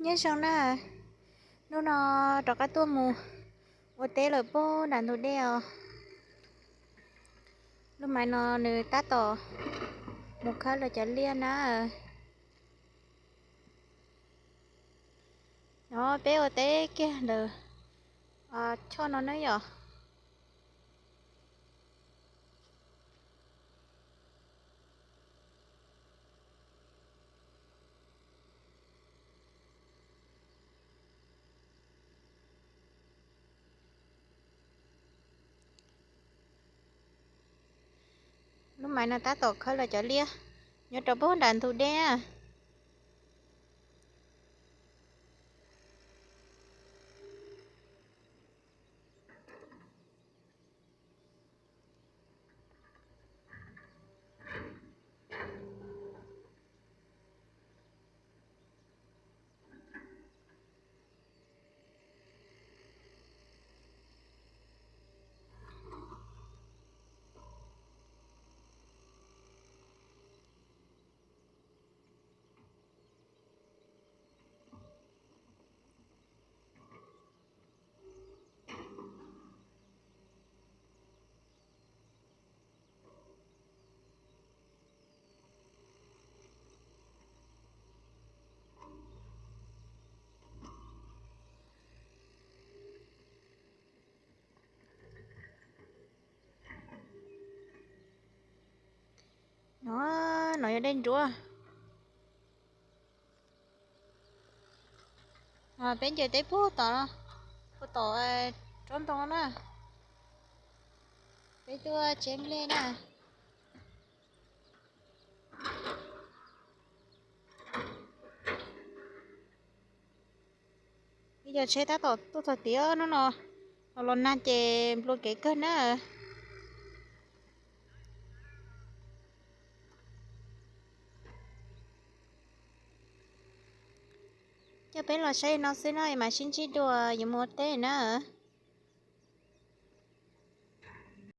Nyob zoo na, hnub no rov qab tuaj mus ua teb lawm puag nram ntug dej os. Lub maiv no nws tab tom mus khawb los cov liaj na. No peb ua teb kiag ntawm choj no na yom. Lub maiv no tab tom khawb los cov liaj nyob rau puag nram ntug dej na. No, no yog dej ntsuab. Peb nce teb puag tom, puag tom tsob ntoo na. Peb tuaj tseb nplej na. Ib co tsheb tab tom tuaj txog tid, hnub no los los nag ces nplua kev kawg na. Coj peb los saib no xwb na, mam sib ntsib dua yuav mus ua teb na.